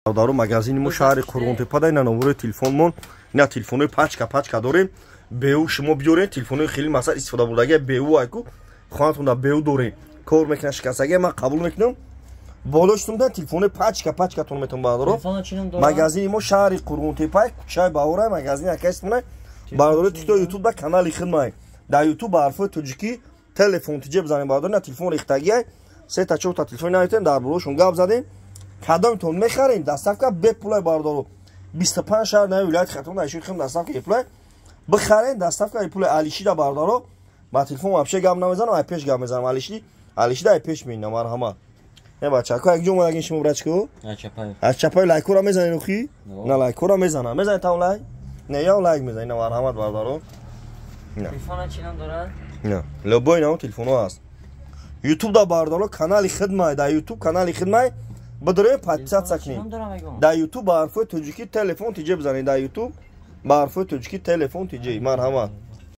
Бародаро, магазини мо шаҳри Қурғонтепа, ина номерои телефонмон. Ина телефонои пачка пачка дорем. Беу шумо биёрем, телефонои хеле масал истифода бурдаги, беу айку хонатон да беу дорем, кор мекунад, шикастаги ман қабул мекунам. Болоштунда телефонои пачка пачкатон метон, бародаро. Магазини мо шаҳри Қурғонтепа, кӯчаи Баҳора, магазини акайстмона, бародаро. Тикто, Ютуб да канали хидмай, дар Ютуб ба ҳарфои тоҷикӣ телефон тиҷе бизанем, бародаро. На телефон рехтагиай, сета чорта телефон наметем, дар болошон гап задем. Кадомтон мехарем, доставка бепулай, бародаро. 25 шаҳр нави вилояти Хатлон дар хим доставка бепулай. Бихарем, доставка бепулай. Алишида, бародаро, ба телефон вообще гап намезанам, ай пеш гап мезанам. Алиши, алишида ай пеш меинам. Марҳамат. Е, бачако, як ҷо омадагин шумо, брачко? Аз Чапай. Лайкора мезанед охи? На, лайкора мезанам, мезанед там лайк? Не, я лайк мезанед. Марҳамат, бародаро. На любой намо телефонҳо ҳаст. Ютуб да, бародаро, канали хидмай, дар Ютуб канали хидмай, бидорем, подписаться кунем. Дар Ютуб ба ҳарфои тоҷикӣ телефон тиҷе бизанед, дар Ютуб ба ҳарфои тоҷикӣ телефон тиҷе. Марҳамат.